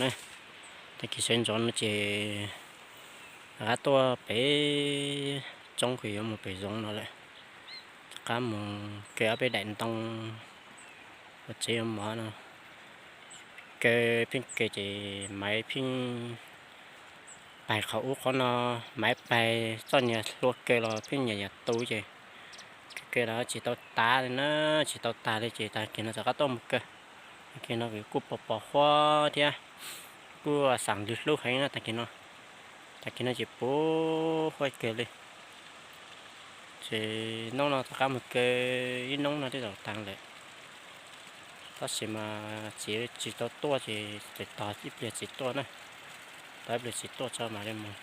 na. Tag kis sawv ntxov no ces rov qab tuaj pem roob uas yuav mus pem zoov no lawm. Rov qab mus kaw ob peb daim ntoo ua tsev ua mov no. Kaw pheej kaw ces Maiv pheej pais qhov ub qhov no, Maiv pais txoj niag hlua kaw los pheej nyiam yam tu ces kaw kaw los tsis tau tas li na, tsis tau tas li ces tag kis no rov qab tuaj mus kaw. Tag kis no kuj pos pos huab thiab kuj xav lwg hlub heev na tag kis no. Tag kis no ces puv huab kawg li. Ces hnub no rov qab mus kaw ib hnub no twb tau tas lawm. Tab sis mas txiv tsis tau tuaj ces tos ib pliag txiv tuaj na. Tos ib pliag txiv tuaj tso mam li mus.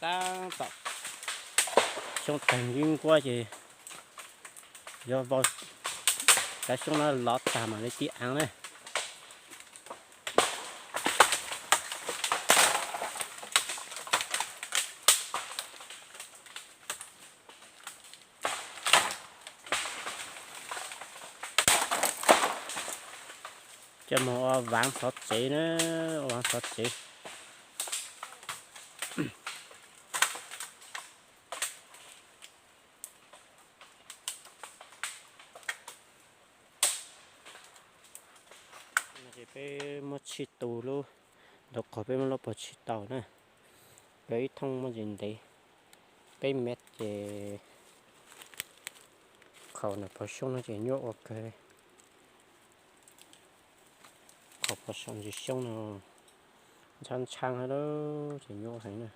Tab tom xyoob tawg nkuab nkuab ces yuav vau cov xyoob no lov tag mam li tib aav na. Coj mus ua vaav xov tsev na, ua vaav xov tsev. Ces peb muab tshij tu lub, ntawm qhov peb muab lub pov tshij tau na, yog ib thooj muaj ntsis ntev, peb mev ces khaum ntawm pov xyoob no ces nyuaj ua kawg li. Khaum pov saum ntsis xyoob no ntshab ntshab lawm ces nyuaj heev na.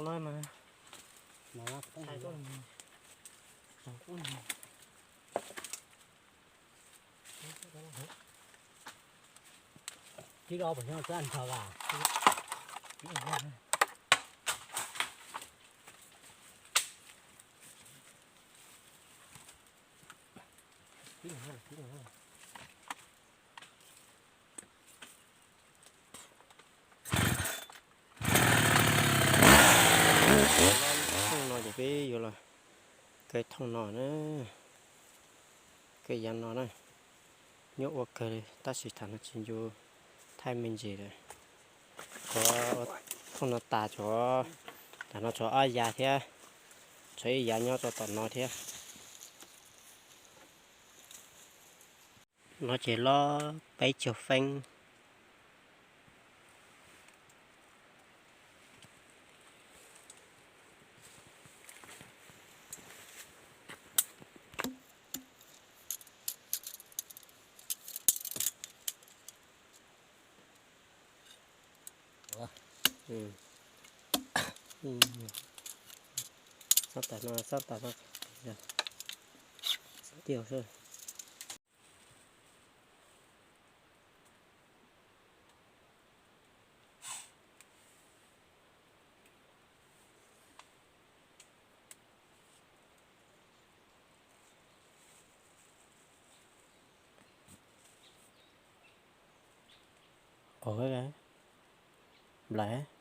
Thooj no ces peb yuav los kaw thooj no na, kaw yav no na. Nyuaj ua kawg li tab sis thaum no tsis ncu thaij me ntsis lawm. Tshuav thooj no tas tshuav, tam no tshuav ob yav thiab, tshuav ib yav nyob rau tom no thiab. No ces lob peb caug feeb. Xob tas no, xob tas no, tiag xwb. Qaug, nplaim.